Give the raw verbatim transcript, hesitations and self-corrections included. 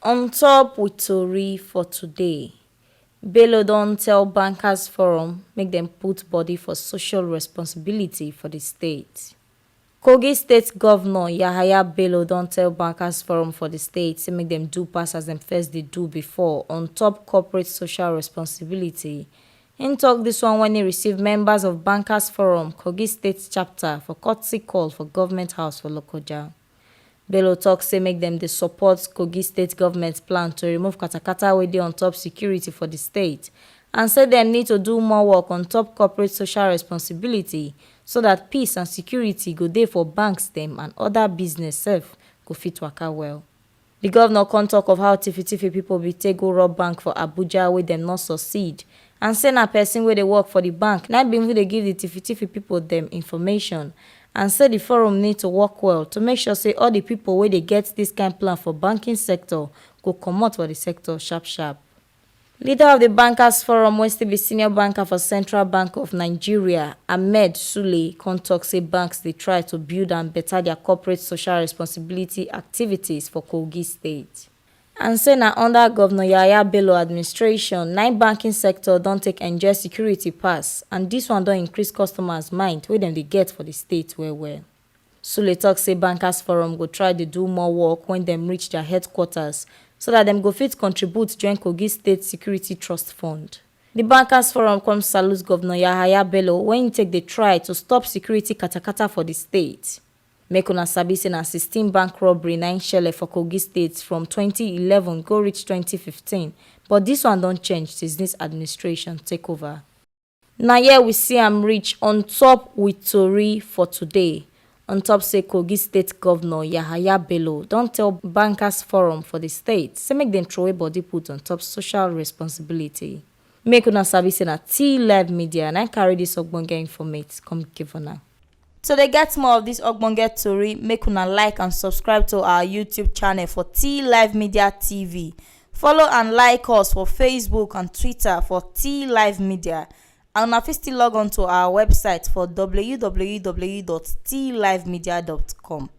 On top with tori for today, Bello don tell Bankers Forum make dem put body for social responsibility for di state. Kogi State Governor Yahaya Bello don tell Bankers Forum for di state say make dem do pass as dem first dey do before on top corporate social responsibility. Im tok dis one wen e receive members of Bankers Forum Kogi State Chapter for courtesy call for Government House for Lokoja. Bello tok say make dem dey support Kogi State government plan to remove katakata wey dey on top security for di state, and say dem need to do more work on top corporate social responsibility so dat peace and security go dey for banks dem and oda business sef go fit waka well. Di govnor come tok of how tiffy-tiffy pipo bin take go rob bank for Abuja wey dem no succeed, and say na pesin wey dey work for di bank na im bin even dey give di tiffy-tiffy pipo dem information, and say di forum need to work well to make sure say all di pipo wey dey get dis kain plan for banking sector go comot for di sector sharp-sharp. Leader of di Bankers Forum, wey still be senior banker for Central Bank of Nigeria, Ahmed Sule, come tok say banks dey try to build and beta dia corporate social responsibility activities for Kogi State, and say na under Govnor Yahaya Bello administration na im banking sector don take enjoy security pass, and dis one don increase customers mind wey dem dey get for di state well-well. Sule tok say Bankers Forum go try dey do more work wen dem reach dia headquarters so dat dem go fit contribute join Kogi State Security Trust Fund. Di Bankers Forum come salute Govnor Yahaya Bello wen im take dey try to stop security katakata for di state. Make una sabi say na sixteen bank robbery na im shele for Kogi State from twenty eleven go reach twenty fifteen, but dis one don change since dis administration take over. Na here we see am reach on top with tori for today. On top say Kogi State Govnor Yahaya Bello don tell Bankers Forum for di state say make dem throway body put on top social responsibility. Make una sabi say na T Live Media na im carry dis ogbonge informate come give una. To dey get more of dis ogbonge tori, make una like and subscribe to our YouTube channel for T Live Media T V. Follow and like us for Facebook and Twitter for T Live Media. And una fit still log on to our website for w w w dot t live media dot com.